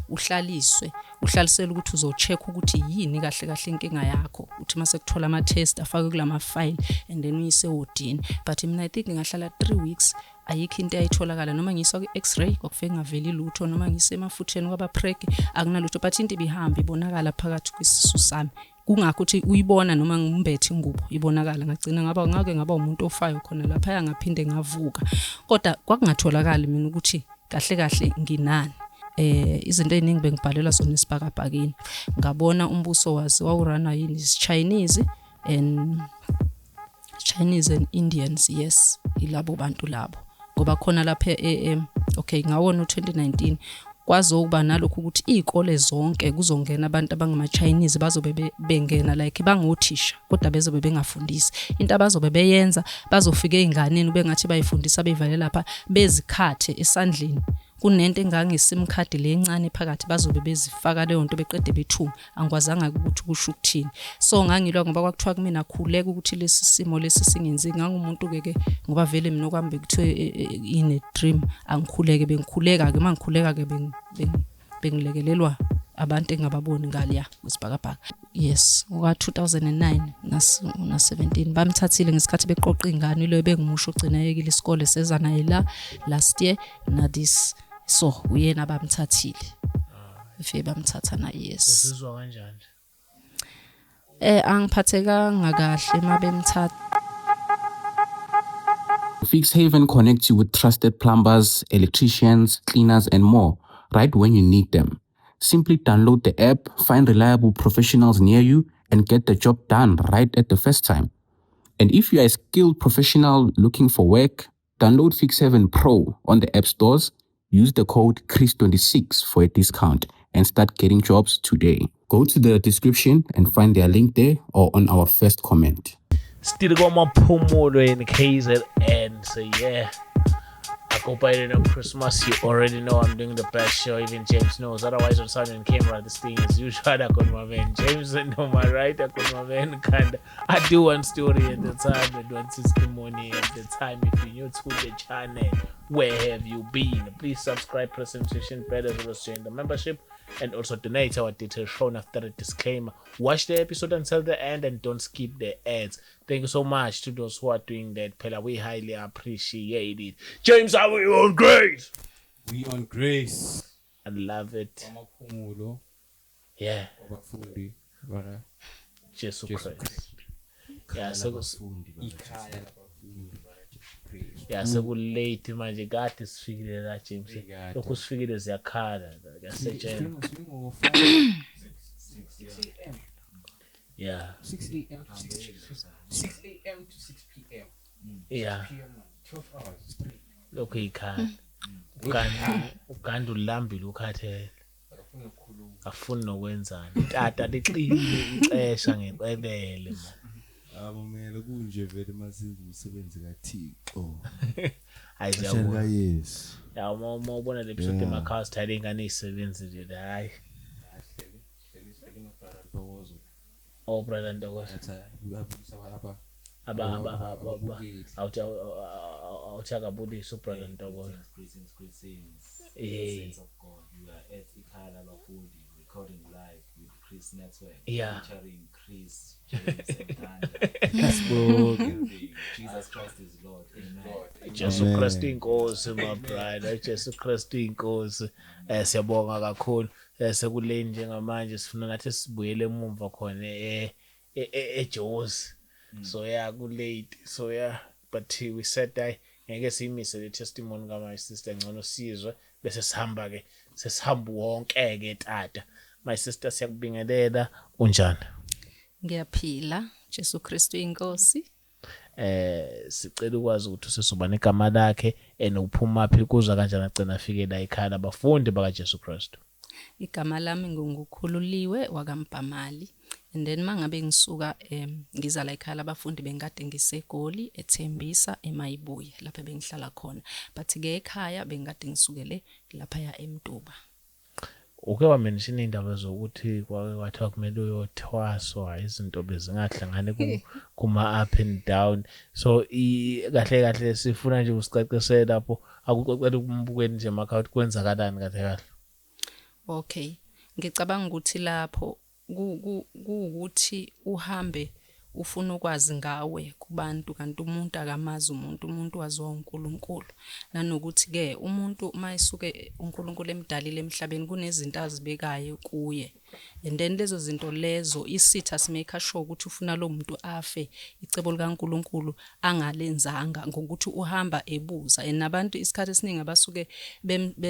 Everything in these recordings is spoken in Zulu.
Uhlaliswe, uhlalisele ukuthi uzo-check ukuthi yini kahle kahle inkinga yakho. Uthi mase kuthola ama-test, afake kulama file and then uyise ewodini. But mina I think ngahlala 3 weeks, ayikho into eyayitholakala. Noma ngiyiswa kwi-x-ray, kwakufike kungaveli lutho. Noma ngiyise emafutheni kwabapreg, akunalutho. But into ibihamba ibonakala phakathi kwisisu sami, kungakho ukuthi uyibona noma ngimbethe ingubo ibonakala. Ngagcina ngaba ngake ngaba umuntu ofayo khona lapha, ngaphinde ngavuka, kodwa kwakungatholakali mina ukuthi kahle kahle nginani. Izinto eziningi bengibhalelwa zona esibhakabhakeni. Ngabona umbuso wazi wawurana yini, Chinese and Chinese and Indians. Yes, ilabo bantu labo, ngoba khona lapha okay, ngawona u2019 kwazokuba nalokhu ukuthi izikole zonke kuzongena abantu abangama-Chinese, bazobe bengena like bangothisha, kodwa bezobe bengafundisi. Into abazobe beyenza, bazofika ey'nganeni bengathi bayifundisa, beyivale lapha, bezikhathe esandleni kunento engange-SIM card le encane phakathi, bazobe bezifaka leyo nto, beqede bethunga. Angikwazanga ukuthi kusho ukuthini. So ngangilwa ngoba kwakuthiwa kumina khuleka ukuthi lesi simo lesi singenzeki. Ngangumuntu-ke ke, ngoba vele mina okwami bekuthiwe in a dream angikhuleke. Bengikhuleka-ke, uma ngikhuleka-ke bengilekelelwa abantu engingababoni ngaliya kwesibhakabhaka. Yes, uka-2009 na-17 bamthathile ngesikhathi beqoqa iy'ngane. Iloyo bengumusho ogcina yekile isikole, seza naye la last year na this, so uyena bamthathile, befike bamthatha na, yes. Uzizwa kanjani? Angiphathekanga kahle mabemthatha. Fixhaven connects you with trusted plumbers, electricians, cleaners, and more right when you need them. Simply download the app, find reliable professionals near you, and get the job done right at the first time. And if you are a skilled professional looking for work, download Fix7 Pro on the app stores, use the code CHRIS26 for a discount, and start getting jobs today. Go to the description and find their link there or on our first comment. Still KwaMaphumulo in KZN. So yeah, I go by the name Christmas. You already know I'm doing the best show. Even James knows. Otherwise, on sound and camera, this thing is usual. I got my man James and on my right, I got my man Kanda. I do one story at a time and one testimony at the time. If you're new to the channel, where have you been? Please subscribe, press the notification bell, as well as join the membership and also donate. Our details shown after the disclaimer. Watch the episode until the end and don't skip the ads. Thank you so much to those who are doing that. Phela, we highly appreciate it. James, are we on grace? We on grace. I love it. Amaphumulo wabafundi baka Jesu Jesu Christ. Yeah, so Ikhaya labafundi baka Jesu Christ. Yeah, sekulate manje, kade sifikile la, James. Kade. Lokhu sifikile ziyakhala, kuyasetshenzwa. Sifike ngo-5 6 a.m. 6 a.m. to 6 a.m. to 6 p.m. PM, 12 hours straight. Lokhu ikhala. Uganda uganda ulambile, ukhathele. Akafuni ukukhuluma. Afuni nokwenzani. Tata lixile ixesha ngeqebele man. Abumele kunje vele masenza umsebenzi kaThixo. Hayi, Xesha siyabona. likaYesu. Ya, uma ubona le episode emakhaya, sithayile ingane ey'sebenzi nje, hayi. Hleli hleli hleli nobrother Ntokozo. Oh, brother Ntokozo. Athi uyabuyisa aba Aba ababukeli. Awuthi akabulise ubrother Ntokozo. Greetings, greetings. Hey. Saints of God. We are at Ikhaya Labafundi, recording live with Chris Network. Featuring Chris, James, and Kanda. Sibonge. Jesus Christ is Lord. Amen. Jesu Amen. Kristu inkosi, my brother. Jesu Kristu inkosi. Siyabonga kakhulu. Sekuleni njengamanje, sifuna nathi sibuyele emumva khona eJozi. So yeah, ku late. So yeah, but we said I ngeke siyimise le testimony ka my sister, ngcono sizwe bese sihamba ke, sesihamba wonke ke tata. My sister, siyakubingelela, unjani? Ngiyaphila, Jesu Kristu inkosi. Sicela ukwazi ukuthi usesoba negama lakhe and uphuma phi, kuza kanjani agcina afike la ekhaya labafundi baka Jesu Kristu? Igama lami ngingukhululiwe wakaMbhamali. And then mangabe ngisuka ngiza la ekhaya labafundi, bengikade ngiseGoli, eThembisa, eMayibuye, lapho bengihlala khona. But ke ekhaya bengikade ngisukele lapha ya eMtuba. Uke wamention indaba zokuthi kwake kwathiwa kumele uyothwaswa, izinto bezingahlangani kuma up and down. So kahle kahle sifuna nje usicacisele lapho, akucocela ukumbukeni nje emakhaya ukuthi kwenzakalani kahle kahle. Okay. Ngicabanga ukuthi lapho kuwukuthi uhambe ufuna ukwazi ngawe kubantu, kanti umuntu akamazi umuntu, umuntu waziwa uNkulunkulu. Nanokuthi-ke umuntu uma esuke uNkulunkulu emdalile emhlabeni kunezinto azibekayo kuye. And then lezo zinto lezo isitha si-make sure ukuthi ufuna lo muntu afe icebo likaNkulunkulu angalenzanga ngokuthi uhamba ebuza. And nabantu isikhathi esiningi abasuke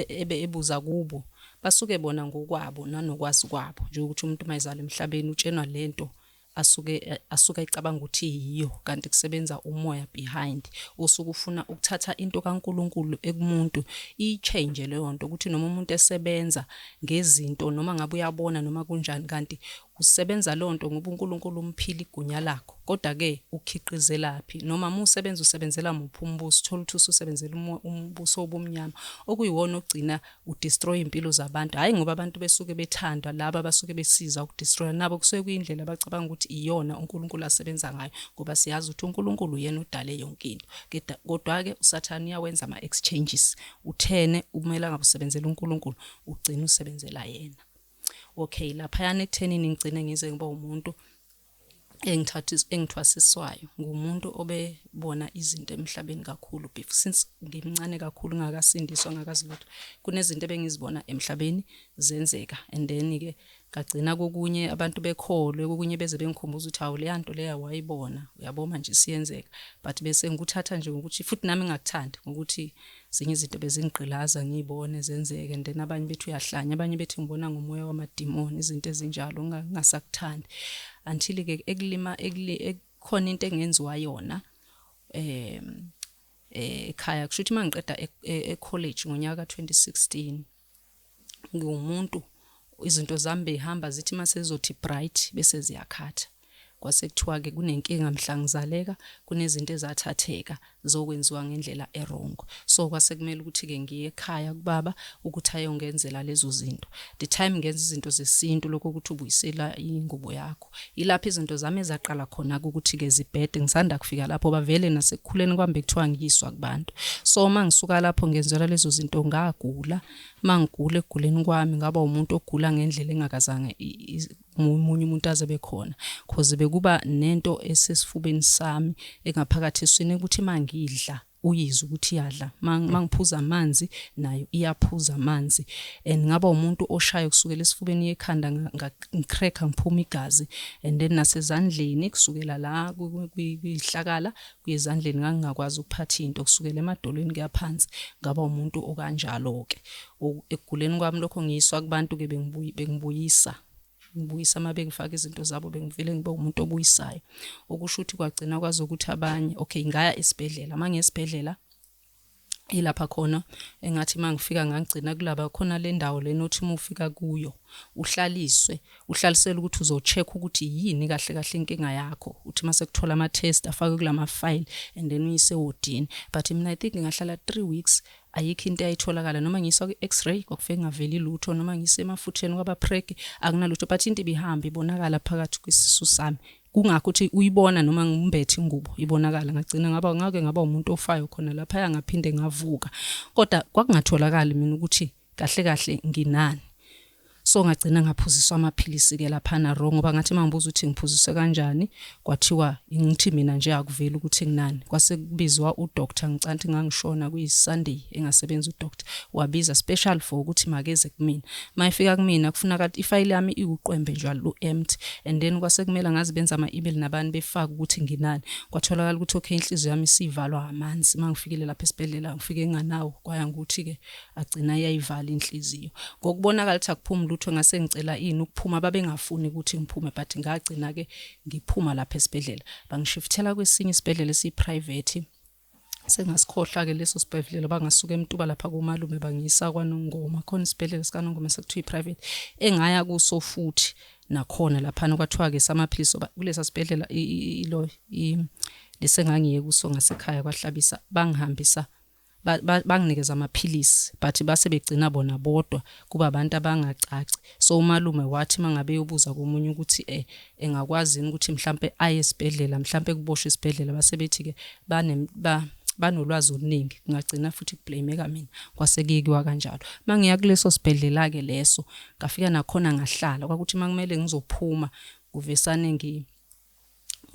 ebuza kubo basuke bona ngokwabo nanokwazi kwabo, njengokuthi umuntu uma ezalwa emhlabeni utshenwa lento asuke ecabanga ukuthi yiyo, kanti kusebenza umoya behind osuke ufuna ukuthatha into kaNkulunkulu ekumuntu i-change leyo nto, ukuthi noma umuntu esebenza ngezinto noma ngabe uyabona noma kunjani, kanti usebenza leyo nto ngoba uNkulunkulu umphile igunya lakho. Kodwa-ke ukhiqizelaphi noma uma usebenza usebenzela muphi umbuso, uthola ukuthi ususebenzela umbuso wobumnyama okuyiwona ogcina udestroy impilo zabantu. Hhayi ngoba abantu besuke bethandwa, laba abasuke besiza ukudestroya nabo kusuke kuyindlela abacabanga ukuthi iyona uNkulunkulu asebenza ngayo, ngoba siyazi ukuthi uNkulunkulu uyena odale yonke into. Kodwa-ke uSathane uyawenza ama-exchanges, uthene kumele angabe usebenzela uNkulunkulu ugcina usebenzela yena. Okay, laphayana ekuthenini ngigcine ngize ngibe umuntu engithwasiswayo, ngumuntu obebona izinto emhlabeni kakhulu since ngimncane kakhulu ngakasindiswa ngakazi lutho, kunezinto ebengizibona emhlabeni zenzeka. And then-ke ngagcina kokunye abantu bekholwe, kokunye beze bengikhumbuza ukuthi hawu leya nto leya wayibona, uyabo manje isiyenzeka. But bese ngikuthatha nje ngokuthi futhi nami ngingakuthandi ngokuthi zinye izinto bezingigqilaza ngiyibone zenzeke, and then abanye bethi uyahlanya, abanye bethi ngibona ngomoya wamadimoni, izinto ezinjalo ngingasakuthandi. Until-ke ekulima khona into engenziwa yona ekhaya, kusho ukuthi mangiqeda e-college ngonyaka ka-2016, ngiwumuntu izinto zami behamba zithi mase zizothi bright bese ziyakhatha. Kwase kuthiwa-ke kunenkinga mhla ngizaleka, kunezinto ezathatheka zokwenziwa ngendlela e-wrong. So kwase kumele ukuthi-ke ngiye ekhaya kubaba ukuthi ayongenzela lezo zinto. The time ngenza izinto zesintu lokho ukuthi ubuyisela ingubo yakho, ilapho izinto zami ezaqala khona-ke ukuthi-ke zibhede. Ngisanda kufika lapho bavele nasekukhuleni kwami bekuthiwa ngiyiswa kubantu. So uma ngisuka lapho ngenzelwa lezo zinto ngagula. Uma ngigula ekuguleni kwami ngaba umuntu ogula ngendlela engakazange omunye umuntu aze bekhona, cause bekuba nento esesifubeni sami engaphakathi eswini ukuthi mangidla uyizwe ukuthi iyadla, mangiphuza amanzi nayo iyaphuza amanzi. And ngaba umuntu oshayo kusukela esifubeni ekhanda, ngicracker ngiphuma igazi, and then nasezandleni kusukela la kuyihlakala kuye ezandleni ngangingakwazi ukuphatha into kusukela emadolweni kuya phansi. Ngaba umuntu okanjalo-ke ekuguleni kwami lokho ngiyiswa kubantu-ke bengibuyisa ngibuyisa uma bengifaka izinto zabo, bengivele ngibe umuntu obuyisayo. Okusho ukuthi kwagcina kwazi ukuthi abanye, okay, ngaya esibhedlela. Uma ngiya esibhedlela ilapha khona engathi uma ngifika ngangigcina kulaba khona le ndawo lena othi uma ufika kuyo uhlaliswe, uhlalisele ukuthi uzo-check ukuthi yini kahle kahle inkinga yakho, uthi mase kuthola ama-test afakwe kulama file and then uyise ewodini. But mina I think ngahlala 3 weeks ayikho into eyayitholakala, noma ngiyiswa kwi-x-ray kwakufike kungaveli lutho, noma ngiyise emafutheni kwabapreg akunalutho, but into ibihamba ibonakala phakathi kwisisu sami, kungakho ukuthi uyibona noma ngimbethe ingubo ibonakala. Ngagcina ngaba ngake ngaba umuntu ofayo khona laphaya, ngaphinde ngavuka, kodwa kwakungatholakali mina ukuthi kahle kahle nginani. So ngagcina ngaphuziswa amaphilisi-ke laphana wrong, ngoba ngathi uma ngibuza ukuthi ngiphuziswe kanjani, kwathiwa ngithi mina nje akuveli ukuthi nginani. Kwase kubizwa udoctor, ngicanti ngangishona kuyi-Sunday engasebenzi udoctor, wabiza special for ukuthi makeze kumina. Uma efika kumina kufuneka ifayili yami iwuqwembe nje lu-empty, and then kwase kumele ngazi benza ama-email nabani befake ukuthi nginani. Kwatholakala ukuthi okay inhliziyo yami isivalwa amanzi. Uma ngifikile lapha esibhedlela ngifike nginganawo, kwaya ngokuthi-ke agcina yayivala inhliziyo. Ngokubonakala ukuthi akuphumi lutho ngase ngicela ini ukuphuma, babengafuni ukuthi ngiphume, but ngagcina ke ngiphuma lapha esibhedlela. Bangishifthela kwesinye isibhedlela esiyi-private. Sengasikhohlwa ke leso sibhedlela, bangasuka eMtuba lapha komalume bangiyisa kwaNongoma, khona isibhedlela sikaNongoma sekuthiwa i-private engaya kuso futhi nakhona laphana kwathiwa ke samaphilisi kulesa sibhedlela ilo lesengangiye kuso ngasekhaya kwaHlabisa, bangihambisa banginikeza amaphilisi, but base begcina bona bodwa kuba abantu abangacaci. So umalume wathi mangabe eyobuza komunye ukuthi engakwazi yini ukuthi mhlambe aye esibhedlela, mhlambe kuboshwe isibhedlela, base bethi ke Banolwazi oluningi, kungagcina futhi kublameka mina. Kwase kuyikiwa kanjalo. Mangiya kuleso sibhedlela ke leso, ngafika nakhona ngahlala. Kwakuthi makumele ngizophuma kuvesane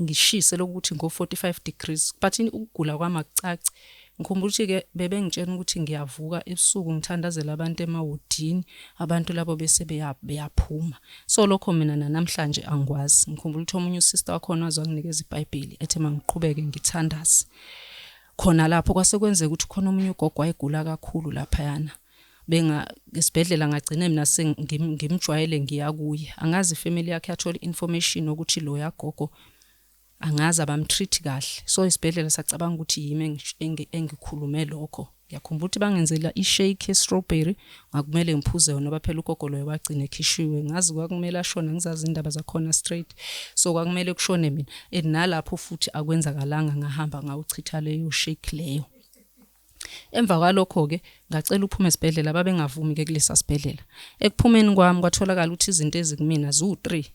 ngishise lokuthi ngo 45 degrees, but ukugula kwami akucaci. Ngikhumbula ukuthi ke bebengitshena ukuthi ngiyavuka ebusuku ngithandazela abantu emawodini, abantu labo bese beyaphuma. So lokho mina namhlanje angikwazi. Ngikhumbula ukuthi omunye usister wakhona waze wanginikeza iBhayibheli ethi mangiqhubeke ngithandaze. Khona lapho kwase kwenzeka ukuthi khona omunye ugogo wayegula kakhulu laphayana. Benga esibhedlela ngagcina mina sengimjwayele ngiya kuye. Angazi ifamily yakhe yathola information ukuthi lo yagogo angazi abamtreat kahle. So isibhedlela sacabanga ukuthi yimi engikhulume lokho. Ngiyakhumbula ukuthi bangenzela ishake ye-strawberry, ngakumele ngiphuze yona ngoba phela ugogo loyo wagcina ekhishiwe. Ngazi kwakumele ashone, ngizazi indaba zakhona straight. So kwakumele kushone mina. And nalapho futhi akwenzakalanga, ngahamba ngawuchitha leyo shake leyo. Emva kwalokho ke ngacela uphuma esibhedlela, babengavumi ke kulesa sibhedlela. Ekuphumeni kwami kwatholakala ukuthi izinto ezikumina ziwu3.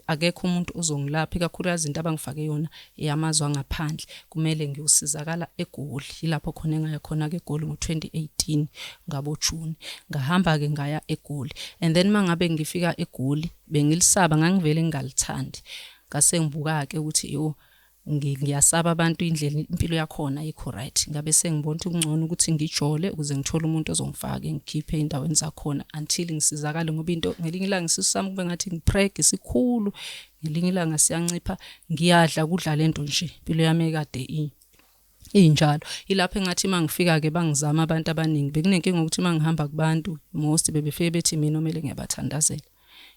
Akekho umuntu ozongilapha, ikakhulukazi into abangifake yona eyamazwe angaphandle, kumele ngiyosizakala eGoli. Yilapho khona engaya khona ke eGoli ngo-2018 ngabo June. Ngahamba ke ngaya eGoli, and then mangabe ngifika eGoli bengilisaba, ngangivele ngingalithandi. Ngase ngibuka ke ukuthi yo ngiyasaba abantu, indlela impilo yakhona ayikho right. Ngabe sengibona ukuthi kungcono ukuthi ngijole ukuze ngithole umuntu ozongifaka ngikhiphe endaweni zakhona until ngisizakale, ngoba into ngelinye ilanga isisu sami kube ngathi ngipreg sikhulu, ngelinye ilanga siyancipha, ngiyadla kudla lento nje impilo yami ekade injalo. Ilapho engathi mangifika ke bangizama abantu abaningi. Bekunenkinga ukuthi mangihamba kubantu most bebefike bethi mina omele ngiyabathandazela.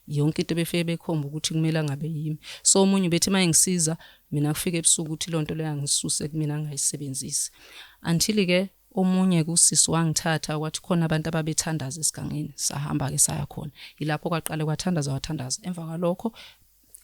Yonke into befike bekhomba ukuthi kumele angabe yimi. So omunye bethi mayengisiza mina kufike ebusuku ukuthi lonto leyo angisuse kumina ngayisebenzisi. Until ke omunye kusisi wangithatha wathi khona abantu ababethandaza esigangeni, sahamba ke saya khona. Ilapho kwaqale kwathandaza wathandaza. Emva kwalokho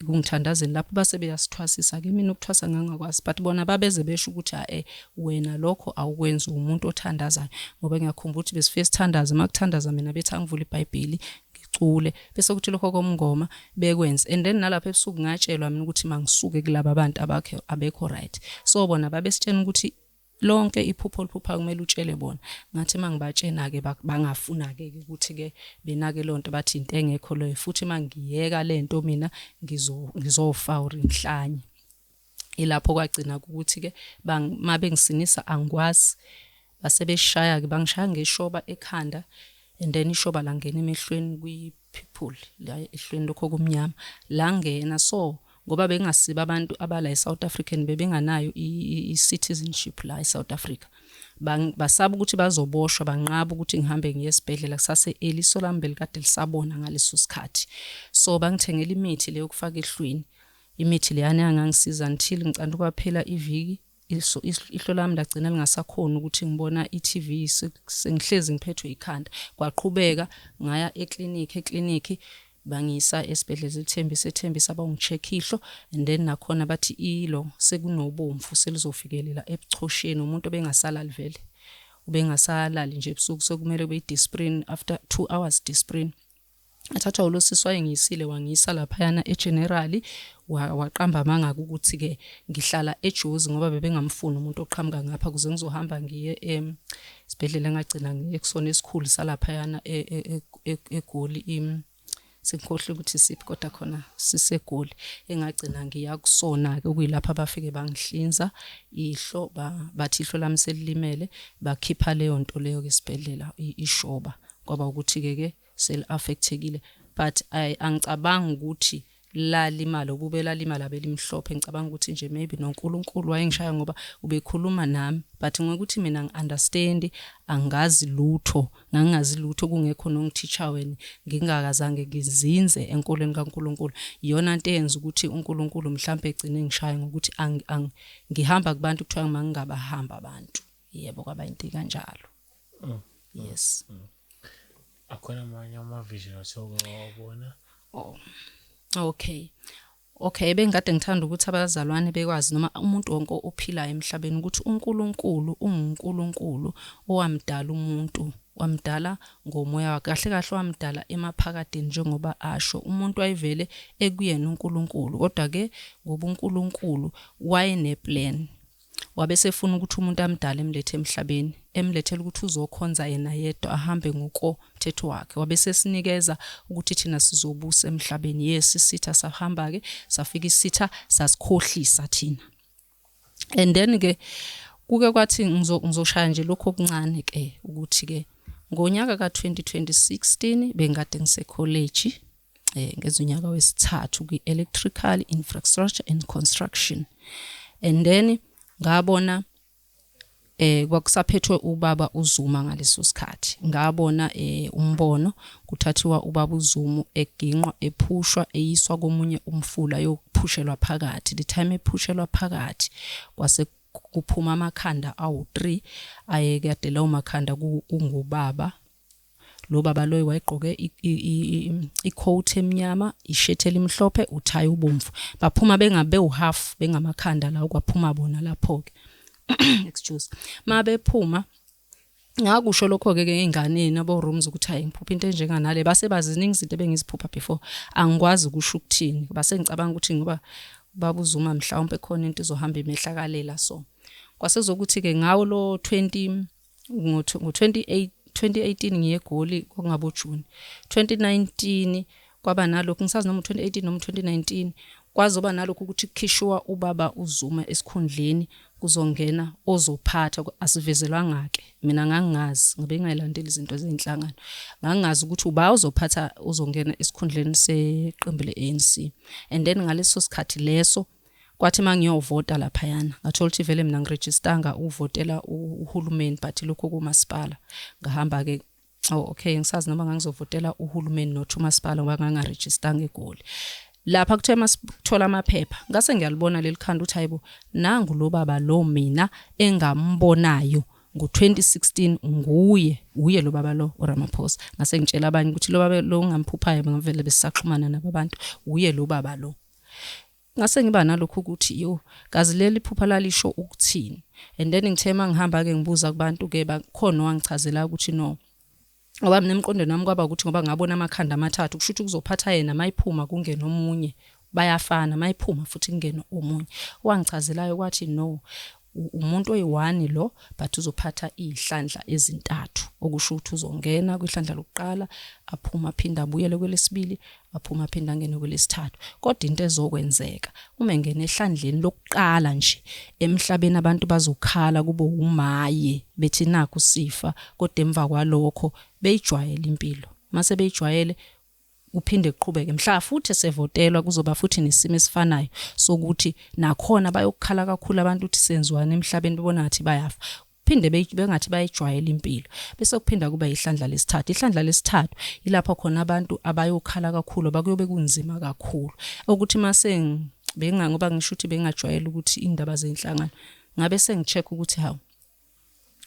kungithandazeni lapho base beyasithwasisa ke, mina ukuthwasa ngangakwazi, but bona babeze besho ukuthi wena lokho awukwenzi, umuntu othandazayo. Ngoba ngiyakhumbula ukuthi besifike sithandaze, makuthandaza mina bethi angivule iBhayibheli ngicule, bese kuthi lokho komngoma bekwenze. And then nalapho ebusuku ngatshelwa mina ukuthi mangisuke kulaba abantu abakhe abekho right. So bona babesitshena ukuthi lonke iphupho oliphupha kumele utshele bona. Ngathi mangibatshena ke bangafuna ke ukuthi ke benake lonto, bathi into engekho leyo, futhi mangiyeka lento mina ngizofa or ngihlanye. Ilapho kwagcina ukuthi ke mabengisinisa angikwazi, base beshaya ke bangishaya ngeshoba ekhanda, and then ishoba langena emehlweni kwi people la ehlweni lokho kumnyama langena. So ngoba bengasiba abantu abala eSouth African, bebenganayo i-citizenship la eSouth Africa, basaba ukuthi bazoboshwa, banqaba ukuthi ngihambe ngiye esibhedlela kusase early. Iso lami belikade lisabona ngaleso sikhathi, so bangithengela imithi leyo kufaka ehlweni. Imithi leyana yangangisiza until ngicanda kwaphela iviki, ihlo lami lagcina lingasakhoni ukuthi ngibona i-TV, sengihlezi ngiphethwe ikhanda. Kwaqhubeka ngaya eklinikhi, eklinikhi bangisa esibhedlela eThembisa, eThembisa bawungi-check ihlo, and then nakhona bathi ilo sekunobomvu selizofikelela ebuchosheni. Umuntu obengasalali vele, ubengasalali nje ebusuku, sekumele kube i-Disprin after 2 hours Disprin. Athathwa ulo sisi wayengiyisile wangiyisa laphayana eGeneral, waqamba amanga ukuthi ke ngihlala eJozi ngoba bebengamfuni umuntu oqhamuka ngapha kuze ngizohamba ngiye esibhedlela. Engagcina ngiye kusona esikhulu salaphayana eGoli, sengikhohlwe ukuthi siphi kodwa khona siseGoli, engagcina ngiya kusona ke okuyilapho abafike bangihlinza ihlo, bathi ihlo lami selilimele, bakhipha leyo nto leyo ke esibhedlela ishoba, kwaba ukuthi ke ke seli-affectekile. But angicabangi ukuthi lalimala, ukube lalimala belimhlophe. Ngicabanga ukuthi nje maybe noNkulunkulu wayengishaya ngoba ubekhuluma nami, but ngokuthi mina ngi-understand angazi lutho, ngangingazi lutho, kungekho nongithisha wena, ngingakazange ngizinze enkolweni kaNkulunkulu. Iyona nto eyenza ukuthi uNkulunkulu mhlambe egcine ngishaya ngokuthi ngihamba kubantu kuthiwa mangingabahamba abantu. Yebo, kwaba into kanjalo. Yes. Akhona amanye ama-vision othoke wawabona? Oh. Okay. Okay, bengikade ngithanda ukuthi abazalwane bekwazi noma umuntu wonke ophilayo emhlabeni ukuthi uNkulunkulu unguNkulunkulu owamdala umuntu, wamdala ngomoya wakhe. Kahle kahle wamdala emaphakadeni njengoba asho. Umuntu wayevele ekuyena uNkulunkulu, kodwa ke ngoba uNkulunkulu wayeneplan. Wabe sefuna ukuthi umuntu amdala emlethe emhlabeni, emlethela ukuthi uzokhonza yena yedwa ahambe ngokomthetho wakhe. Wabe sesinikeza ukuthi thina sizobusa emhlabeni. Yes, isitha sahamba ke, safika isitha sasikhohlisa thina. And then ke kuke kwathi ngizoshaya nje lokho okuncane ke ukuthi ke ngonyaka ka-2016 bengikade ngise-college ngenza unyaka wesithathu kwi-electrical infrastructure and construction. And then ngabona kwakusaphethwe ubaba uZuma ngaleso sikhathi, ngabona umbono kuthathiwa ubaba uZuma eginqwa ephushwa eyiswa komunye umfula yokuphushelwa phakathi. The time ephushelwa phakathi kwase kuphuma amakhanda awu3 ayekade lawo makhanda kungubaba lo baba loyo wayegqoke i-coat emnyama, ishethi elimhlophe, uthayi ubomvu. Baphuma bengabe uhalf bengamakhanda lawo, kwaphuma bona lapho ke, excuse. Mabephuma ngakusho lokho ke einganeni abo rooms ukuthi hayi, ngiphupha into enjenganale. Base baziningi izinto ebengiziphupha before, angikwazi ukusho ukuthini. Base ngicabanga ukuthi ngoba baba uZuma mhlawumbe khona into izohamba imehlakalela. So kwase zokuthi ke ngawo lo 20 ngo 28 2018 ngiye eGoli, kwakungabo June 2019. Kwaba nalokhu, ngisazi noma 2018 noma 2019, kwazoba nalokhu ukuthi kukhishwa ubaba uZuma esikhundleni, kuzongena ozophatha. Asivezelwanga ke, mina ngangingazi ngoba engayilandeli izinto zezinhlangano, ngangingazi ukuthi uba uzophatha uzongena esikhundleni seqembu le-ANC. And then ngaleso sikhathi leso kwathi mangiyovota laphayana ngathola ukuthi vele mina ngirejistanga ukuvotela uhulumeni, but lokho kumasipala ngahamba ke. Oh okay, ngisazi noma ngangizovotela uhulumeni not umasipala ngoba ngangarejistanga eGoli. Lapha kuthe masithola amaphepha ngase ngiyalibona leli khanda ukuthi hayibo, nangu lo baba lo mina engambonayo ngo-2016, nguye uye lo baba lo uRamaphosa. Ngase ngitshela abanye ukuthi lo baba lo ngamphuphayo, ngavele besisaxhumana nabo abantu, uye lo baba lo. Ngase ngiba nalokhu ukuthi yo, kazi leli phupha lalisho ukuthini? And then ngithe mangihamba ke ngibuza kubantu ke, bakhona wangichazela ukuthi no, ngoba mina emqondweni wami kwaba ukuthi ngoba ngabona amakhanda amathathu kusho ukuthi kuzophatha yena, mayiphuma kungena omunye, bayafana, mayiphuma futhi kungena omunye. Wangichazelayo kwathi no, umuntu oyi-one lo, but uzophatha iy'hlandla ezintathu, okusho ukuthi uzongena kwihlandla lokuqala, aphuma, aphinde abuyele kwelesibili, aphuma, aphinde angene kwelesithathu. Kodwa into ezokwenzeka uma engena ehlandleni lokuqala nje emhlabeni, abantu bazokhala kube umaye bethi nakhu sifa, kodwa emva kwalokho beyijwayele impilo. Mase beyijwayele kuphinde kuqhubeke. Mhla futhi sevotelwa kuzoba futhi nesimo esifanayo sokuthi nakhona bayokukhala kakhulu abantu ukuthi senziwani emhlabeni, bebona ngathi bayafa, phinde bengathi bayijwayela impilo, bese kuphinda kuba ihlandla lesithathu. Ihlandla lesithathu ilapho khona abantu abayokhala kakhulu, bakuyobe kunzima kakhulu ukuthi mase benga ngoba ngisho ukuthi bengajwayele ukuthi indaba zenhlangano, ngabe sengi-check ukuthi hawu,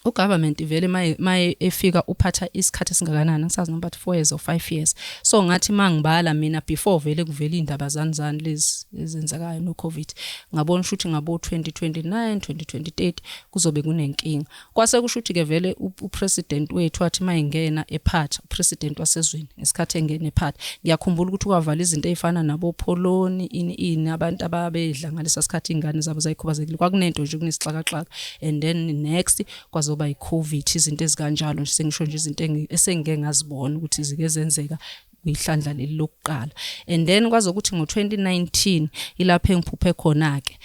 ugovernment vele maye efika uphatha isikhathi esingakanani? Ngisazi noma bathi 4 years or 5 years. So ngathi mangibala mina before vele kuvela indaba zani zani lezi ezenzekayo no Covid, ngabona ukuthi ngabo 2029 2030 kuzobe kunenkinga. Kwase kusho ukuthi ke vele upresident wethu wathi mayingena ephatha, upresident wasezweni ngesikhathi engena ephatha, ngiyakhumbula ukuthi kwavala izinto ezifana nabo Poloni ini ini, abantu ababedla ngalesa sikhathi ingane zabo zayikhubazekile, kwakunento nje kunesixakaxaka. And then next kwazoba iCovid, izinto ezikanjalo nje. Sengisho nje izinto esengike ngazibona ukuthi zike zenzeka kwihlandla leli lokuqala. And then kwazokuthi ngo-2019 ilapho engiphuphe khona ke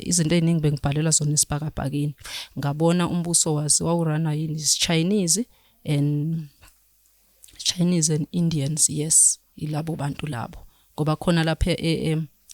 izinto eziningi bengibhalela zona esibhakabhakeni. Ngabona umbuso wazi wawurana yini, Chinese and Chinese and Indians. Yes, ilabo bantu labo, ngoba khona lapha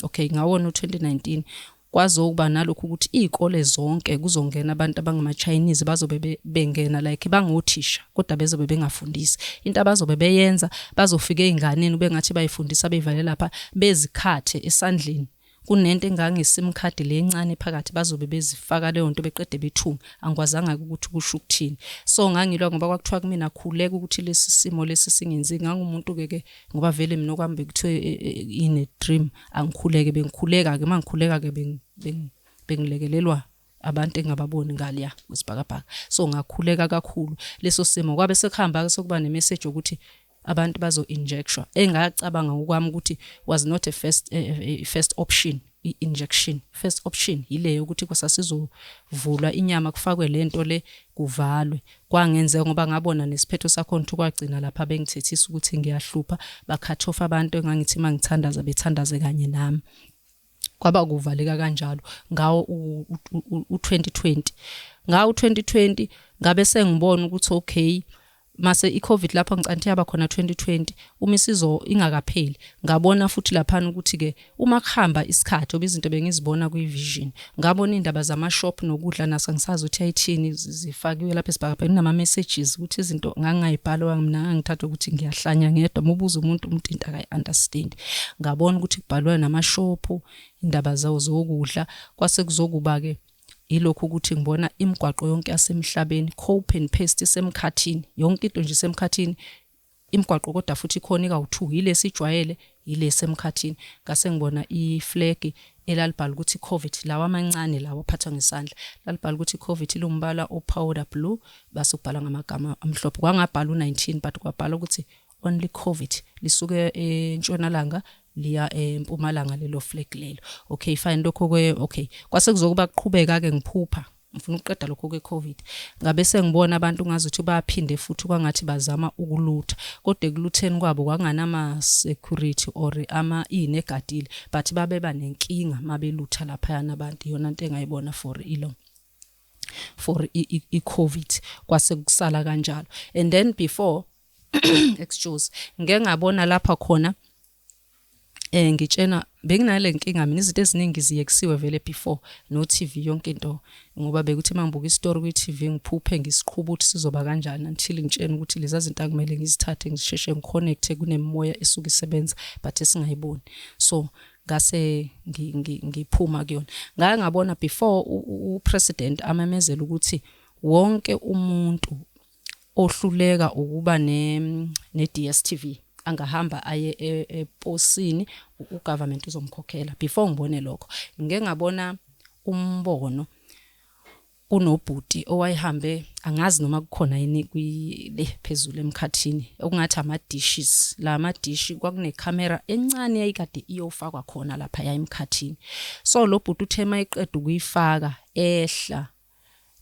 okay, ngawona u2019 kwazokuba nalokhu ukuthi izikole zonke kuzongena abantu abangama-Chinese, bazobe bengena like bangothisha kodwa bezobe bengafundisi. Into abazobe beyenza, bazofika ey'nganeni bengathi bayifundisa, beyivale lapha bezikhathe esandleni kunento engange-SIM card le encane phakathi, bazobe bezifaka leyo nto beqede bethunga. Angikwazanga-ke ukuthi kusho ukuthini. So ngangilwa ngoba kwakuthiwa kumina khuleka ukuthi lesi simo lesi singenzeki. Ngangumuntu-ke ke ngoba vele mina okwami bekuthiwe in a dream angikhuleke, bengikhuleka-ke. Uma ngikhuleka-ke bengilekelelwa abantu engingababoni ngaliya kwesibhakabhaka. So ngakhuleka kakhulu leso simo. Kwabe sekuhamba-ke sekuba nemessage yokuthi abantu bazo-injectwa, engacabanga ngokwami ukuthi was not a first option. i-injection. First option yileyo ukuthi kwasasizovulwa inyama kufakwe lento le kuvalwe. Kwangenzeka ngoba ngabona nesiphetho sakhona ukuthi kwagcina lapha bengithethisa ukuthi ngiyahlupha, ba-cut off abantu engangithi mangithandaza bethandaze kanye nami. Kwaba kuvaleka kanjalo ngawo u-2020. Ngawo u-2020 ngabe sengibona ukuthi okay, mase i-COVID lapha ngicanti yaba khona 2020 uma isizo ingakapheli, ngabona futhi laphana ukuthi ke uma kuhamba isikhathi oba izinto bengizibona kwi-vision, ngabona indaba zama-shop nokudla naso ngisazi ukuthi ayithini, zifakiwe lapha esibhakabhakeni kunama messages ukuthi izinto ngangayibhala mina, ngangithatha ukuthi ngiyahlanya ngedwa, uma ubuza umuntu umuntu into akayi-understand. Ngabona ukuthi kubhalwe nama-shop, indaba zawo zokudla, kwase kuzokuba ke ilokhu ukuthi ngibona imigwaqo yonke yasemhlabeni copy and paste isemkhathini, yonke into nje isemkhathini, imigwaqo kodwa futhi ikhona ikawu-2, yilesi ijwayele yilesi emkhathini. Ngase ngibona i-flag elalibhala ukuthi COVID, lawa amancane lawa aphathwa ngesandla, lalibhala ukuthi COVID ilumbala o-powder blue, base kubhala ngamagama amhlophe, kwangabhala u-19 but kwabhala ukuthi only COVID, lisuke entshonalanga liya empumalanga lelo flag lelo. Okay fine, lokho ke okay, kwase kuzokuba kuqhubeka ke ngiphupha ngifuna ukuqeda lokho ke COVID, ngabe sengibona abantu ngazuthi bayaphinde futhi kwangathi bazama ukulutha, kodwa ekulutheni kwabo kwanganama security or ama inegadile, but babeba nenkinga mabelutha lapha abantu. Iyona into engayibona for ilo for i-COVID, kwase kusala kanjalo. And then before, excuse, ngeke ngabona lapha khona ngitshena benginale nkinga mina, izinto eziningi ziyekisiwe vele before no TV yonke into, ngoba bekuthi mangibuka istory kwi TV ngiphuphe ngisiqhuba ukuthi sizoba kanjani until ngitshena ukuthi lezi zinto akumele ngizithathe ngisheshe ngiconnecte kunemimoya esuke isebenza but esingayiboni. So ngase ngiphuma kuyona, ngake ngabona before upresident amemezela ukuthi wonke umuntu ohluleka ukuba ne DStv angahamba aye eposini, ugovernment uzomkhokhela. Before ngibone lokho, ngike ngabona umbono kunobhuti owayehambe, angazi noma kukhona yini le phezulu emkhathini okungathi ama dishes, la ama dish kwakune camera encane yayikade iyofakwa khona lapha emkhathini. So lo bhuti uthe mayiqeda ukuyifaka ehla,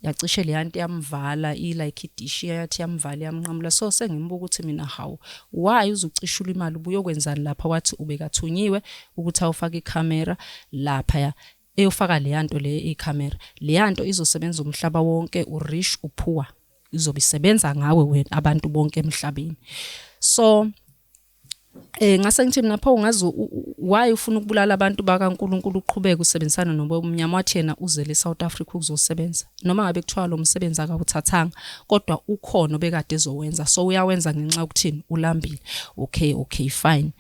yacishe le yanto yamvala, i like idish yathi yamvala yamnqamula. So sengimbuka ukuthi mina hawu, why uzucishula imali, ubuyokwenzani lapha? Wathi ubekathunyiwe ukuthi awufake ikhamera lapha, eyofaka le yanto le ikhamera, le yanto izosebenza umhlaba wonke, urich upoor, izobe isebenza ngawe wena, abantu bonke emhlabeni. So ngase ngithi mina pho ungazi why ufuna ukubulala abantu bakaNkuluNkulu, uqhubeke usebenzisana nobumnyama? Wathi yena uzele eSouth Africa ukuzosebenza, noma ngabe kuthiwa lo msebenzi akawuthathanga kodwa ukhona obekade ezowenza, so uyawenza ngenxa yokuthini, ulambile. Okay fine.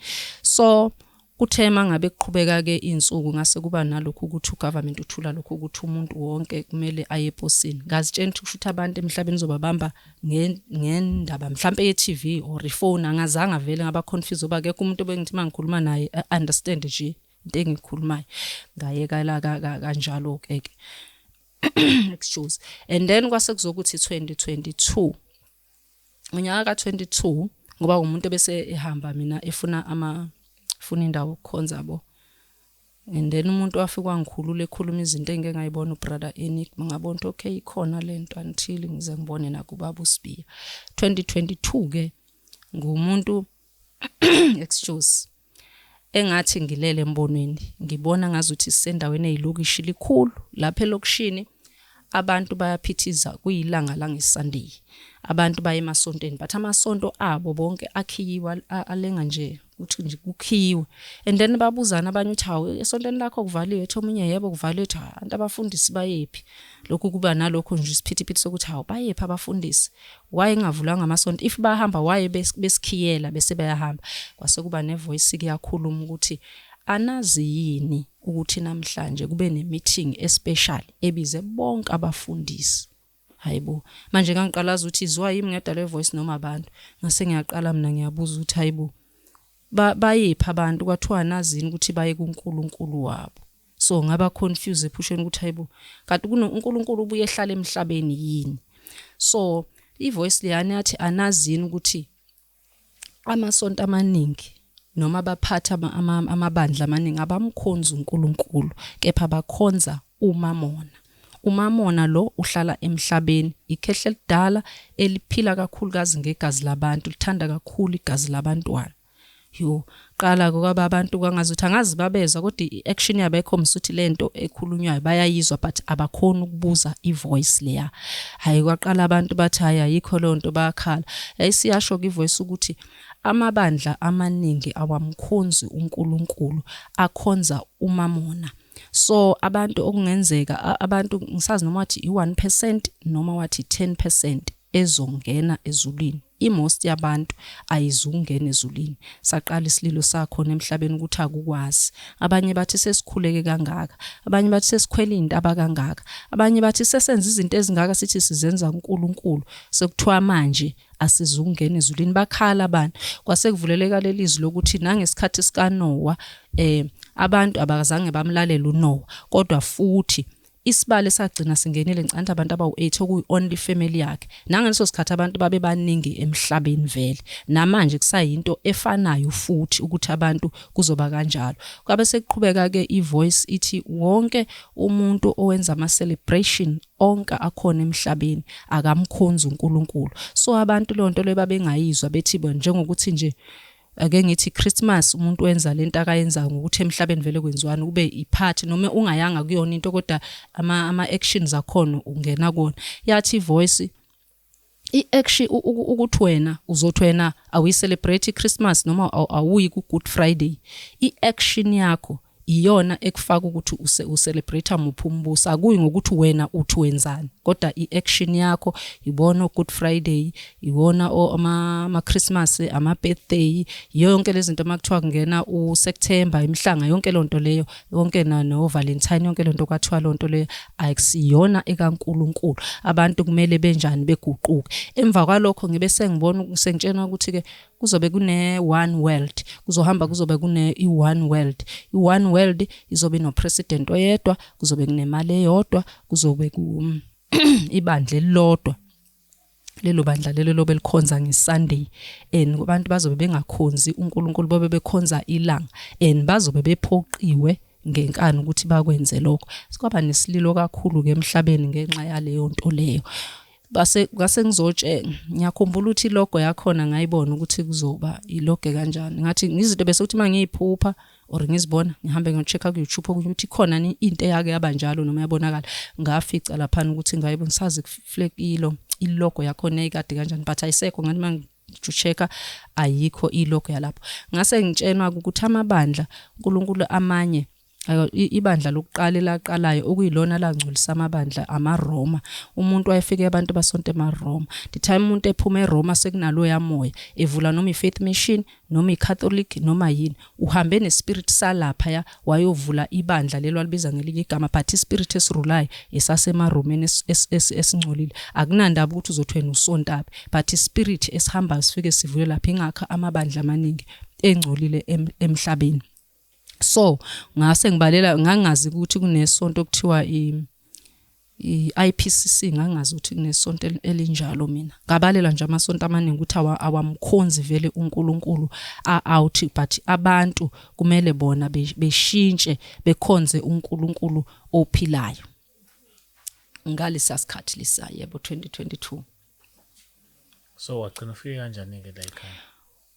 So kuthe mangabe kuqhubeka ke insuku, ngase kuba nalokhu ukuthi ugovernment uthula lokhu ukuthi umuntu wonke kumele aye eposini. Ngazitshela ukuthi kusho ukuthi abantu emhlabeni uzobabamba ngendaba mhlambe ye-TV or ifone, angazanga vele ngaba confused oba akekho umuntu obengithi mangikhuluma naye understand nje into engikhulumayo. Ngayeka la kanjalo ke ke, excuse. And then kwase kuzokuthi 2022, unyaka ka22, ngoba umuntu bese ehamba mina efuna ama funa indawo ukukhonza bo, and then umuntu wafika wangikhulula ekhuluma izinto engike ngayibona ubrother Enigma, ngabona ukuthi okay ikhona lento until ngize ngibone nakubaba uSibiya 2022 ke. Ngumuntu, excuse, engathi ngilele embonweni ngibona ngazuthi sisendaweni eyilokishi likhulu, lapha elokishini abantu bayaphithiza, kuyilanga langeSunday, abantu baye emasontweni, but amasonto abo bonke akhiyiwe, alenga nje ukuthi nje kukhiyiwe. And then babuzana abanye ukuthi hawu, esontweni lakho kuvaliwe? Ethi omunye yebo kuvaliwe. Ethi abantu abafundisi bayephi? Lokhu kuba nalokho nje isiphithiphithi sokuthi hawu, bayephi abafundisi, why engavulwanga amasonto? If bahamba, why besikhiyela bese bayahamba? Kwase kuba nevoice kuyakhuluma ukuthi anazi yini ukuthi namhlanje kube ne-meeting especial ebize bonke abafundisi? Hayibo, manje ngangiqalaza ukuthi izwa yimi ngedwa le voice noma abantu. Ngase ngiyaqala mina ngiyabuza ukuthi hayibo, bayiphi abantu? Kwathiwa nazini ukuthi baye kuNkulunkulu wabo. So ngaba confused ephusheni ukuthi hayibo, kanti kuno uNkulunkulu ubuye ehlala emhlabeni yini? So ivoice leyani yathi anazini ukuthi amasonto amaningi Noma abaphathi amabandla amaningi abamkhonzi uNkulunkulu, kepha bakhonza uMamona. UMamona lo uhlala emhlabeni, ikhehla elidala eliphila kakhulukazi ngegazi labantu, lithanda kakhulu igazi labantwana. Yo, qala kwaba abantu kwangazuthi angazi babezwa kodwa i-action yabo ayikhombisa ukuthi lento ekhulunywayo bayayizwa but abakhoni ukubuza i-voice leya. Hhayi kwaqala abantu bathi hhayi ayikho leyo nto bayakhala. Yayisiyasho-ke i-voice ukuthi amabandla amaningi awamkhonzi uNkulunkulu, akhonza uMamona. So abantu okungenzeka abantu ngisazi noma wathi i-1% noma wathi 10% ezongena ezulwini. I-most yabantu ayizukungena ezulwini. Saqala isililo sakhona emhlabeni ukuthi akukwazi. Abanye bathi sesikhuleke kangaka, abanye bathi sesikhwele iy'ntaba kangaka, abanye bathi sesenza izinto ezingaka sithi sizenza kuNkulunkulu. Sekuthiwa manje asizukungena ezulwini. Bakhala abantu. Kwase kuvuleleka leli zwi lokuthi nangesikhathi sikaNowa abantu abazange bamlalela uNowa, kodwa futhi isibalo esagcina singenile ngicabanga abantu abawu-8 okuyi-only family yakhe. Nangaleso sikhathi abantu babebaningi emhlabeni vele. Namanje kusayinto efanayo futhi ukuthi abantu kuzoba kanjalo. Kwabe sekuqhubeka-ke i-voice ithi wonke umuntu owenza ama-celebration onke akhona emhlabeni akamkhonzi uNkulunkulu. So abantu leyo nto leyo babengayizwa bethi njengokuthi nje ake ngithi Christmas umuntu wenza lento akayenzayo ngokuthi emhlabeni vele kwenziwani kube iphathi noma ungayanga kuyona into kodwa ama actions akhona ungena kuwona. Yathi i-voice i-action ukuthi wena uzothi wena awuyi-celebrate i-Christmas noma awuyi ku-Good Friday, i-action yakho iyona ekufaka ukuthi ucelebrate muphi umbuso. Akuyi ngokuthi wena uthi wenzani, kodwa i-action yakho ibona o-Good Friday, iwona ama-Christmas, ama-birthday, yonke lezi zinto makuthiwa kungena uSeptember, imihlanga, yonke loo nto leyo, yonke no-Valentine, yonke lento kwathiwa loo nto leyo akusiyona ekaNkulunkulu. Abantu kumele benjani beguquke. Emva kwalokho ngibe sengibona sengitshenwa ukuthi-ke kuzobe kune one world, kuzohamba kuzobe kune i-one world. I-one world izobe ino-president oyedwa, kuzobe kunemali eyodwa, kuzobe ku ibandla elilodwa. Lelo bandla lelo lobe likhonza ngeSunday, and abantu bazobe bengakhonzi uNkulunkulu, babe bekhonza ilanga, and bazobe bephoqiwe ngenkani ukuthi bakwenze lokho. Sikwaba nesililo kakhulu ke emhlabeni ngenxa yaleyo nto leyo. Base ngase ngizotshela, ngiyakhumbula ukuthi ilogo yakhona ngayibona ukuthi kuzoba ilogo kanjani. Ngathi izinto bese kuthi mangiyiphupha or ngizibona ngihambe ngiyo-check-a ku-YouTube okunye ukuthi ikhona ni into eyake yaba njalo noma yabonakala. Ngafica laphana ukuthi ngayibona sazi flag ilo ilogo yakhona yayikade kanjani, but ayisekho. Ngathi mangi-check-a ayikho ilogo yalapho. Ngase ngitshenwa ukuthi amabandla uNkulunkulu amanye ibandla lokuqala elaqalayo okuyilona langcolisa amabandla amaRoma. Umuntu wayefike abantu basonta emaRoma. The time umuntu ephuma eRoma sekunaloya moya evula noma i-Faith Mission noma i-Catholic noma yini, uhambe nespirit salapha wayovula ibandla lelo alibiza ngelinye igama, but ispirit esirulayo esasemaromeni esingcolile. Akunandaba ukuthi uzothi wena usontaphi, but ispirit esihambayo sifike sivule lapha. Ingakho amabandla amaningi engcolile emhlabeni. So ngase ngibalela, ngangazi ukuthi kunesonto okuthiwa i-IPCC, ngangazi ukuthi kunesonto elinjalo mina. Ngabalela nje amasonto amaningi ukuthi awamkhonzi vele uNkulunkulu out, but abantu kumele bona beshintshe bekhonze uNkulunkulu ophilayo. Ngalesa sikhathi lesa, yebo, 2022. So wagcina ufike kanjani ke la ekhaya?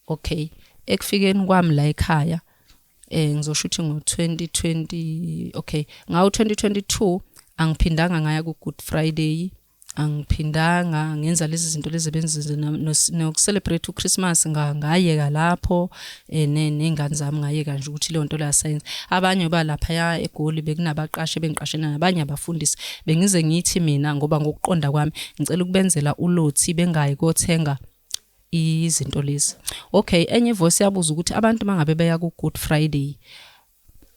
Okay, ekufikeni kwami la ekhaya ngizosho ukuthi ngo 2020, okay, ngawo 2022 angiphindanga ngaya ku Good Friday, angiphindanga ngenza lezi zinto lezi benzize nokucelebrate uChristmas, ngayeka lapho nengane zami ngayeka nje ukuthi leyo nto leyo asayenza. Abanye balapha ya eGoli bekunabaqashi bengiqashena nabanye abafundisi, bengize ngithi mina ngoba ngokuqonda kwami ngicela ukubenzela ulothi bengayi kothenga izinto lezi. Okay, enye ivoice yabuza ukuthi abantu mangabe beya ku Good Friday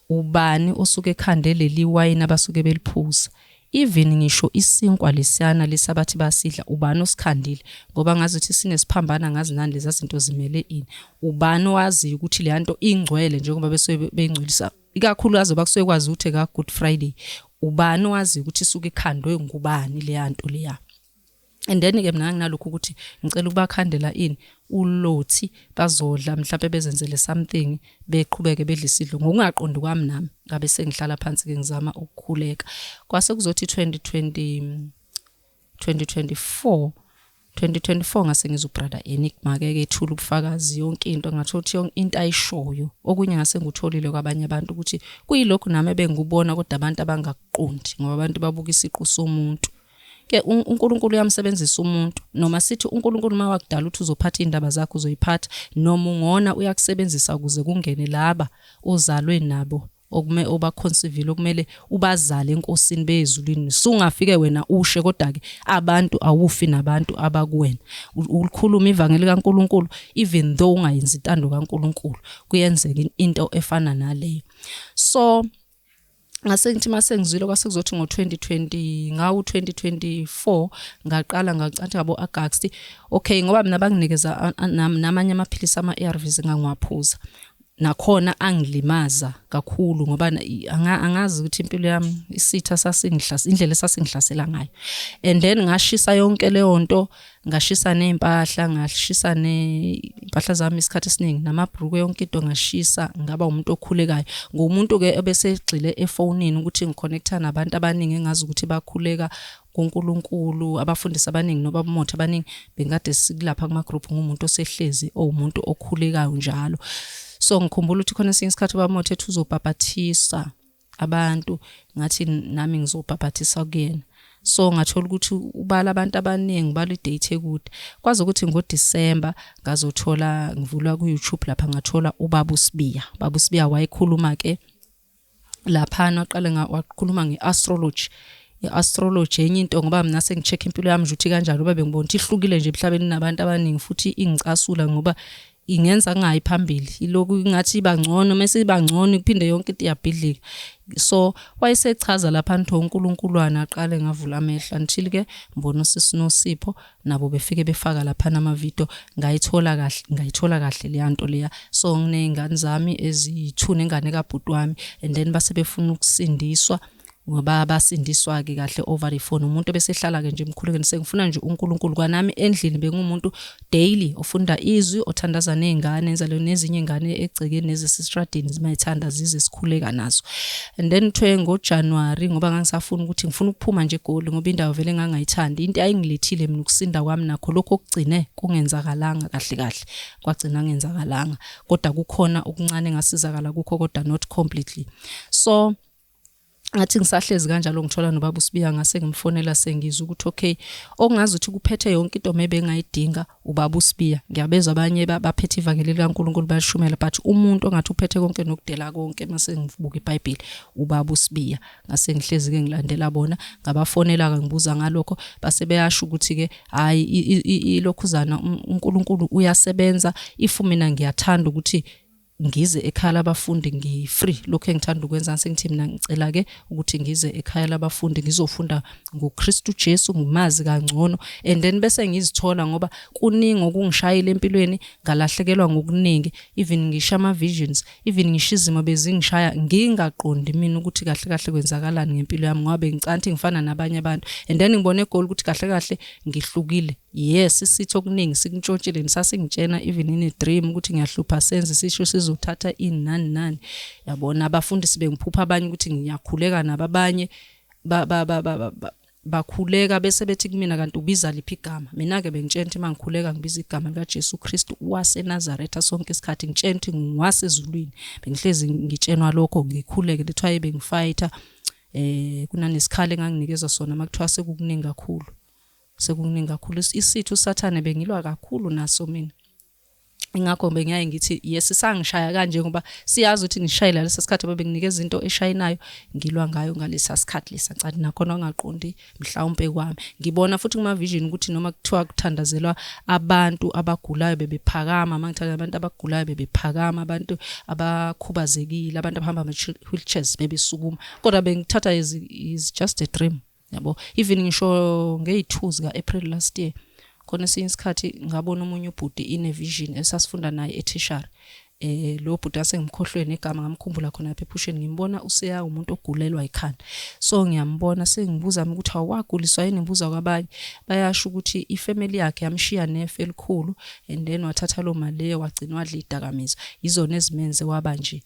ubani osuke ekhande leli wine abasuke beliphuza, even ngisho isinkwa lesiyana lesabathi basidla ubani osikhandile, ngoba ngazi ukuthi sinesiphambana ngazi nani lezi zinto zimele ini, ubani owaziyo ukuthi le nto ingcwele njengoba besuke beyingcwelisa ikakhulukazi bakusuke kwazi ukuthi ka Good Friday, ubani owaziyo ukuthi isuke ikhandwe ngubani le nto leya. And then ke mina nginalokhu ukuthi ngicela ukubakhandela ini ulothi bazodla mhlawumbe bezenzele something beqhubeke bedla isidlo ngokungaqondi kwami nami ngabe sengihlala phansi ke ngizama ukukhuleka. Kwase kuzothi 2020 2024 2024 ngase ngizwa ubrother Enigma ke ethula ubufakazi yonke into, ngathola ukuthi yonke into ayishoyo okunye ngase ngikutholile kwabanye abantu ukuthi kuyilokhu nami ebengikubona, kodwa abantu abangakuqondi ngoba abantu babuka isiqu somuntu. Ke uNkulunkulu uyamsebenzisa umuntu, noma sithi uNkulunkulu uma wakudala ukuthi uzophatha iy'ndaba zakho uzoyiphatha, noma ungona uyakusebenzisa ukuze kungene laba ozalwe nabo okume obaconceive okumele ubazale enkosini bezulwini. Sungafike wena ushe, kodwa ke abantu awufi nabantu abakuwena. Ulikhuluma ivangeli kaNkulunkulu even though ungayenzi intando kaNkulunkulu, kuyenzeka into efana naleyo. So ngase ngithi mase ngizwile kwase kuzothi ngo-2020 ngawo 2024 ngaqala ngacatha ngabo August, okay, ngoba mina banginikeza namanye amaphilisi ama-ARVs ngangiwaphuza nakhona angilimaza kakhulu ngoba angazi ukuthi impilo yami isitha sasingihlasela indlela esasingihlasela ngayo. And then ngashisa yonke leyo nto, ngashisa ney'mpahla, ngashisa ney'mpahla zami isikhathi esiningi namabhruku, yonke into ngashisa. Ngaba umuntu okhulekayo, ngumuntu-ke ebesegxile efonini ukuthi ngiconnecta nabantu abaningi engazi ukuthi bakhuleka kuNkulunkulu, abafundisi abaningi nobaba abaningi bengikade sikulapha kuma-group, ngumuntu osehlezi owumuntu okhulekayo njalo. So ngikhumbula ukuthi khona esinye isikhathi ubaba Motha ethi uzobhabhathisa abantu, ngathi nami ngizobhabhathisa kuyena. So ngathola ukuthi ubala abantu abaningi, ubala idate ekude, kwaze ukuthi ngoDisemba ngazothola ngivulwa ku-YouTube lapha, ngathola ubaba uSibiya. Ubaba uSibiya wayekhuluma ke laphana, waqala wakhuluma nge-astrology. I-astrology enye into ngoba mina sengi-check impilo yami nje ukuthi kanjani, ngoba bengibona ukuthi ihlukile nje emhlabeni nabantu abaningi, futhi ingicasula ngoba ingenza ngingayi phambili, iloku ingathi iba ngcono, mase iba ngcono kuphinde yonke into iyabhidlika. So wayesechaza lapha nto uNkulunkulwana, aqale ngavula amehlo until ke ngibona usisi Nosipho nabo befike befaka lapha nama-video, ngayithola kahle, ngayithola kahle leya nto leya. So nginey'ngane zami eziyi-2 nengane kabhuti wami, and then base befuna ukusindiswa ngoba basindiswa-ke kahle over the phone. Umuntu ebesehlala-ke nje emkhulekweni, sengifuna nje uNkulunkulu kwanami endlini, bengumuntu daily ofunda izwi, othandaza ney'ngane, enza nezinye iy'ngane egcekeni nezisestradini zimayithanda zize sikhuleka nazo. And then kuthiwe ngoJanuwari, ngoba ngangisafuna ukuthi ngifuna ukuphuma nje eGoli ngoba indawo vele ngangayithandi, into ayingilethile mina ukusinda kwami nakho lokho okugcine kungenzakalanga kahle kahle, kwagcina kungenzakalanga, kodwa kukhona okuncane engasizakala kukho, kodwa not completely. So ngathi ngisahlezi kanjalo ngithola nobaba uSibiya, ngase ngimfonela sengizwa ukuthi okay, okungazi ukuthi kuphethe yonke into maybe engayidinga ubaba uSibiya. Ngiyabezwa abanye baphethe ivangeli likaNkulunkulu bayashumela, but umuntu ongathi uphethe konke nokudela konke mase ngibuka iBhayibheli ubaba uSibiya. Ngase ngihlezi ke ngilandela bona, ngabafonela ke ngibuza ngalokho, base beyasho ukuthi ke hayi ilokhuzana uNkulunkulu uyasebenza, if mina ngiyathanda ukuthi ngize ekhaya labafundi ngi-free, lokho engithanda ukwenza. Sengithi mina ngicela ke ukuthi ngize ekhaya labafundi ngizofunda ngoKristu Jesu, ngimazi kangcono, and then bese ngizithola ngoba kuningi okungishayile empilweni, ngalahlekelwa ngokuningi, even ngisho ama-visions, even ngisho izimo bezingishaya ngingaqondi mina ukuthi kahle kahle kwenzakalani ngempilo yami, ngoba bengicanthi ngifana nabanye abantu, and then ngibone egoli ukuthi kahle kahle ngihlukile. Yes, isitho okuningi sikuntshontshile, nisasingitshena even in a dream ukuthi ngiyahlupha, senze sisho sizothatha ini nani nani, yabona. Abafundisi bengiphupha abanye ukuthi ngiyakhuleka nabo, abanye bakhuleka bese bethi kumina kanti ubiza liphi igama. Mina ke bengitshena ukuthi mangikhuleka ngibiza igama lika Jesu Kristu waseNazaretha sonke isikhathi, ngitshena ukuthi ngiwasezulwini, bengihlezi ngitshenwa lokho ngikhuleke, lethiwa bengifighter kunanesikhali enganginikeza sona makuthiwa sekukuningi kakhulu, sekukuningi kakhulu isithu uSathane bengilwa kakhulu naso mina. Ingakho bengiyaye ngithi yes sangishaya kanje ngoba siyazi ukuthi ngishayela lesa sikhathi ngoba benginikeza into eshayinayo ngilwa ngayo ngalesa sikhathi lesa ncane, nakhona ongaqondi mhlawumbe kwami. Ngibona futhi kuma vision ukuthi noma kuthiwa kuthandazelwa abantu abagulayo bebephakama, mangithandaza abantu abagulayo bebephakama, abantu abakhubazekile, abantu abahamba ama wheelchairs bebesukuma, kodwa bengithatha is just a dream, yabo. Even ngisho ngey2 zika April last year, khona esinye isikhathi ngabona omunye ubhuti in a vision esasifunda naye etertiary. Lo bhuti asengimkhohlwe negama, ngamkhumbula khona lapha ephusheni, ngimbona useya umuntu ogulelwa ikhanda. So ngiyambona, sengibuza mina ukuthi awaguliswa yini, ngibuza kwabanye, bayasho ukuthi ifamily yakhe yamshiya nefa elikhulu, and then wathatha lo mali leyo wagcina wadla idakamizwa, izona ezimenze waba nje.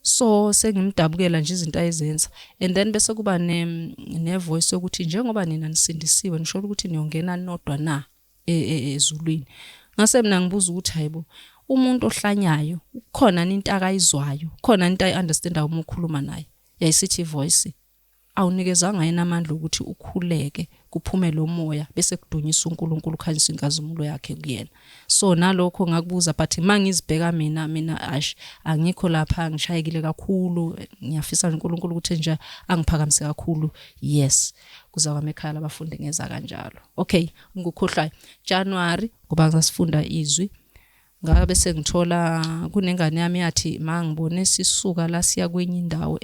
So sengimdabukela nje izinto ayezenza, and then bese kuba ne voice yokuthi njengoba nina nisindisiwe nisho ukuthi niyongena nodwa na ezulwini. Ngase mina ngibuza ukuthi hayibo, umuntu ohlanyayo kukhona into akayizwayo, khona into ayi-understandayo uma ukhuluma naye? Yayisithi voice, awunikezwanga yena amandla ukuthi ukhuleke kuphume lo moya bese kudunyisa uNkulunkulu, ukhanyisa inkazimulo yakhe kuyena. So nalokho ngakubuza, but mangizibheka mina ash, angikho lapha, ngishayekile kakhulu. Ngiyafisa uNkulunkulu ukuthi nje angiphakamise kakhulu. Yes, kuza kwami ekhaya labafundi ngeza kanjalo. Okay, ngikukhohlayo January ngoba ngasifunda izwi, ngabe sengithola kunengane yami yathi mangibone sisuka la siya kwenye indawo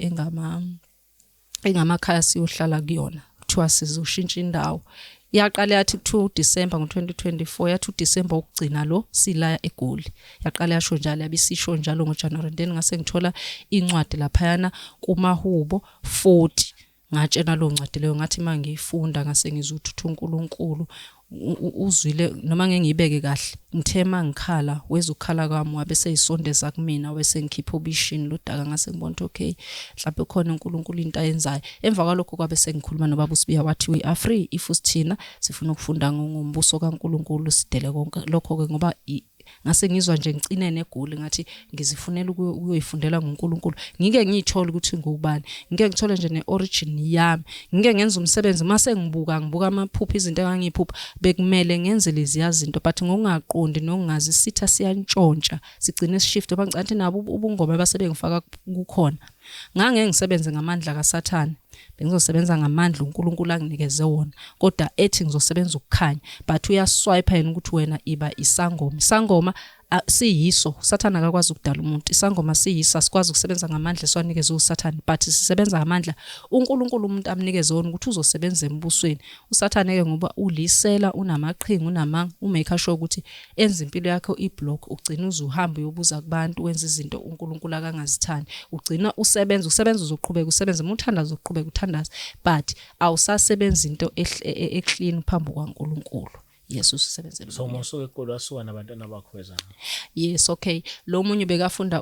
engamakhaya siyohlala kuyona, kuthiwa sizoshintsha indawo. Yaqala yathi kuthiwa uDecember ngo-2024, yathi uDecember wokugcina lo silaya eGoli. Yaqala yasho njalo, yabe isisho njalo ngoJanuary. Then ngase ngithola incwadi laphayana kumahubo 40, ngatshena lo ncwadi leyo, ngathi mangiyifunda ngase ngizwa ukuthi uNkulunkulu uzwile, noma ngeke ngiyibeke kahle, ngithe mangikhala weza ukukhala kwami, wabe seyisondeza kumina, wese ngikhipha obishini lodaka. Ngase ngibona ukuthi okay, mhlawumbe khona uNkulunkulu into ayenzayo. Emva kwalokho kwabe sengikhuluma nobaba uSibiya, wathi we are free if usithina sifuna ukufunda ngombuso kaNkulunkulu, sidele konke lokho ke, ngoba ngase ngizwa nje ngicine negoli, ngathi ngizifunela ukuyoyifundela ngoNkulunkulu, ngike ngiyithole ukuthi ngubani, ngike ngithole nje ne-origin yami, ngike ngenza umsebenzi. Mase ngibuka ngibuka amaphupho, izinto engangiyiphupha, bekumele ngenze leziya zinto, but ngokungaqondi nokungazi, isitha siyantshontsha, sigcine sishift. Ngoba ngicabanga ukuthi nabo ubungoma base bengifaka kukhona, ngange ngisebenze ngamandla kaSathane, bengizosebenza ngamandla uNkulunkulu anginikeze wona, kodwa ethi ngizosebenza ukukhanya, but uyaswipe yena ukuthi wena iba isangoma. Isangoma siyiso, uSathane akakwazi ukudala umuntu. Isangoma siyiso, asikwazi ukusebenza ngamandla esiwanikeze uSathane, but sisebenza ngamandla uNkulunkulu umuntu amnikeze wona ukuthi uzosebenza embusweni. uSathane ke ngoba ulisela, unamaqhinga, unamanga, umake sure ukuthi enza impilo yakho iblock, ugcina uzuhamba uyobuza kubantu, wenza izinto uNkulunkulu akangazithandi, ugcina usebenza usebenza, uzoqhubeka usebenza, uma uthandaza uzoqhubeka uthandaza, but awusasebenzi into eclean phambi kwaNkulunkulu. Yes, usebenzela. So uma usuke eGoli wasuka nabantwana bakho weza? Yes, okay, lo munye bekafunda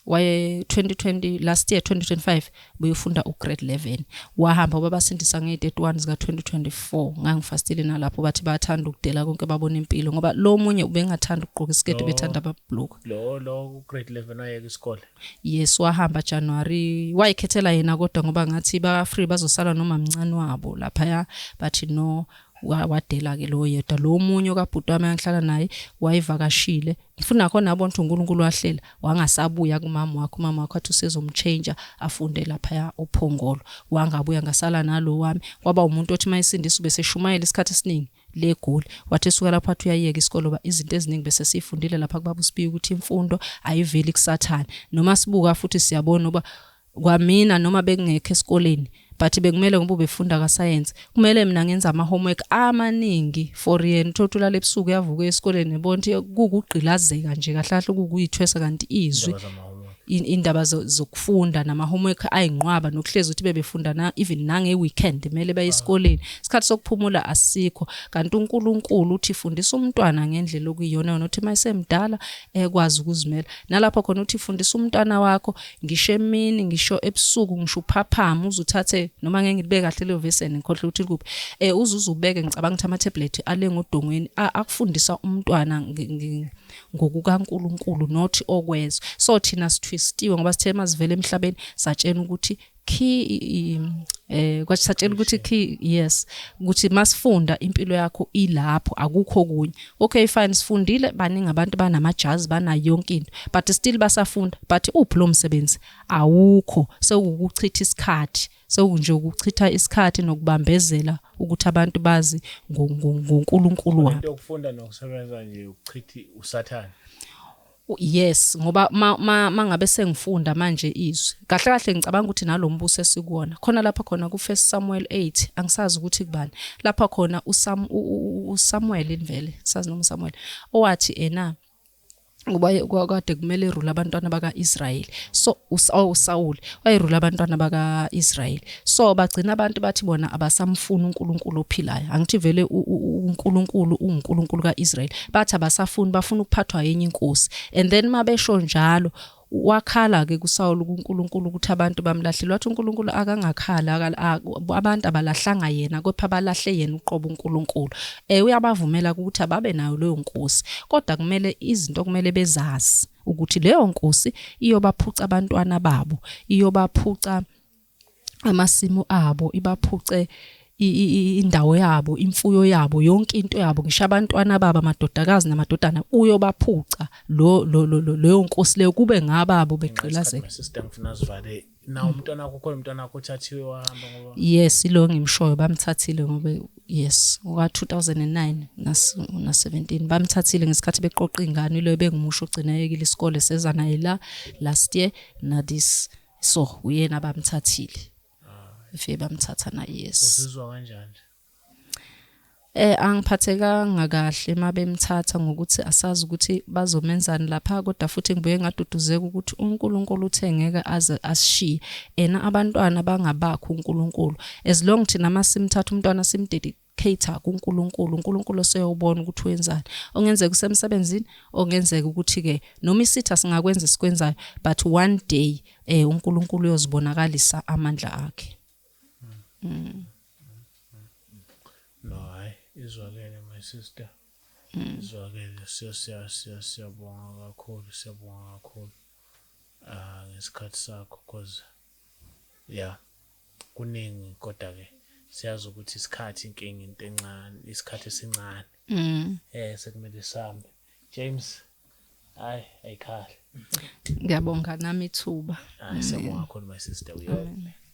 waye 2020, last year 2025 buyofunda ugrade 11, wahamba wabasindisa nge-31 zika 2024. Ngangifastile nalapho, bathi bayathanda ukudela konke, babona impilo, ngoba lo munye ubengathanda ukugqoka isiketi, bethanda amabhulukwe. Lo grade 11 wayeka isikole? Yes, wahamba January, wayikhethela yena kodwa, ngoba ngathi ba free, bazosala noma mncane wabo laphaya, bathi no, wadela ke lo yedwa. Lo munye okabhuti wami engihlala naye wayivakashile, ngifuna khona yabona ukuthi uNkulunkulu wahlela, wangasabuya kumama wakhe, umama wakhe wathi usezomchange afunde laphaya oPhongolo, wangabuya, ngasala nalo wami. Kwaba umuntu othi mayisindisa ubese shumayela isikhathi esiningi leGoli, wathi esuka lapho wathi uyayeka isikolo, ba izinto eziningi bese sifundile lapha kubaba uSibiya ukuthi imfundo ayiveli kuSathane. Noma sibuka futhi siyabona uba kwamina noma bekungekho esikoleni, but bekumele ngoba ubefunda ka-science, kumele mina ngenza ama-homework amaningi for yena. Uthole ukuthi ulala ebusuku, uyavuka esikoleni, nebona ukuthi kukugqilazeka nje kahle kahle, kukuyithwesa, kanti izwi Indaba zama-homework. Indaba zokufunda nama-homework ayinqwaba, nokuhlezi ukuthi bebefunda na even nange-weekend kumele baye esikoleni, isikhathi sokuphumula asikho. Kanti uNkulunkulu uthi fundisa umntwana ngendlela okuyiyona yona, uthi uma esemdala ekwazi ukuzimela. Nalapho khona uthi fundisa umntwana wakho ngisho emini, ngisho ebusuku, ngisho uphaphama, uze uthathe, noma ngeke ngilibeke kahle leyo verse, ngikhohle ukuthi likuphi, uze uzubeke. Ngicabanga ukuthi ama-tablet ale ngodongweni akufundisa umntwana ngokukaNkulunkulu, not okwezwe. So thina sithwistiwe ngoba sithe mazivele emhlabeni satshena ukuthi key kwathi satshela ukuthi key, yes, ukuthi masifunda impilo yakho ilapho, akukho kunye. Okay, fine, sifundile, baningi abantu banamajazi, banayo yonke into, but still basafunda, but uphi lo msebenzi? Awukho, sekukuchitha isikhathi, sekunje ukuchitha isikhathi nokubambezela ukuthi abantu bazi ngoNkulunkulu wabo. Into yokufunda nokusebenza nje ukuchithi uSathane. Yes, ngoba ma ngabe sengifunda manje izwi kahle kahle, ngicabanga ukuthi nalombuso esikuwona khona lapha khona ku First Samuel 8, angisazi ukuthi kubani lapha khona uSam uSamuel invele, sazi noma uSamuel owathi ena Ngoba kade kumele erule abantwana baka-Israyeli. So uSawuli wayerule abantwana baka-Israyeli. So bagcina abantu bathi bona abasamfuni uNkulunkulu ophilayo. Angithi vele uNkulunkulu uNkulunkulu kaIsrayeli. Bathi abasafuni, bafuna ukuphathwa yenye inkosi. And then mabesho njalo wakhala ke kuSawuli kuNkulunkulu ukuthi abantu bamlahlile. Wathi uNkulunkulu akangakhala, abantu abalahlanga yena, kodwa balahle yena uqobo uNkulunkulu. Uyabavumela ukuthi ababe nayo leyo nkosi, kodwa kumele izinto kumele bezazi ukuthi leyo nkosi iyobaphuca abantwana babo, iyobaphuca amasimu abo, ibaphuce indawo yabo, imfuyo yabo, yonke into yabo, ngisho abantwana babo, amadodakazi namadodana, uyobaphuca lo leyo nkosi leyo kube ngababo begqilazeka. Sister, ngifuna sivale na umntwana wakho, khona umntwana wakho uthathiwe wahamba ngoba? Yes, ilo ngimshoyo bamthathile ngoba yes, wa 2009 na 17 bamthathile ngesikhathi beqoqa ingane, ilo bengumusho ogcina yekile isikole, seza naye la last year na this, so uyena bamthathile. Ife bamthatha na, yes. Uzizwa kanjani? Angiphathekanga kahle mabemthatha ngokuthi asazi ukuthi bazomenzani lapha, kodwa futhi ngibuye ngaduduzeka ukuthi uNkulunkulu uthe ngeke aze asishiye. Ena abantwana bangabakho uNkulunkulu. As long thina masimthatha umntwana simdedicate kuNkulunkulu, uNkulunkulu oseyobona ukuthi wenzani. Ongenzeka usemsebenzini, ongenzeka ukuthi ke noma isitha singakwenza sikwenzayo, but one day uNkulunkulu uyozibonakalisa amandla akhe. No, hayi, izwakele my sister. Izwakele, siyabonga kakhulu, siyabonga kakhulu ngesikhathi sakho, cause yeah, kuningi, kodwa ke siyazi ukuthi isikhathi inkinga, into encane, isikhathi esincane. Sekumele sihambe. James, hayi, ayikhali. Ngiyabonga nami ithuba. Hayi, siyabonga kakhulu my sister. We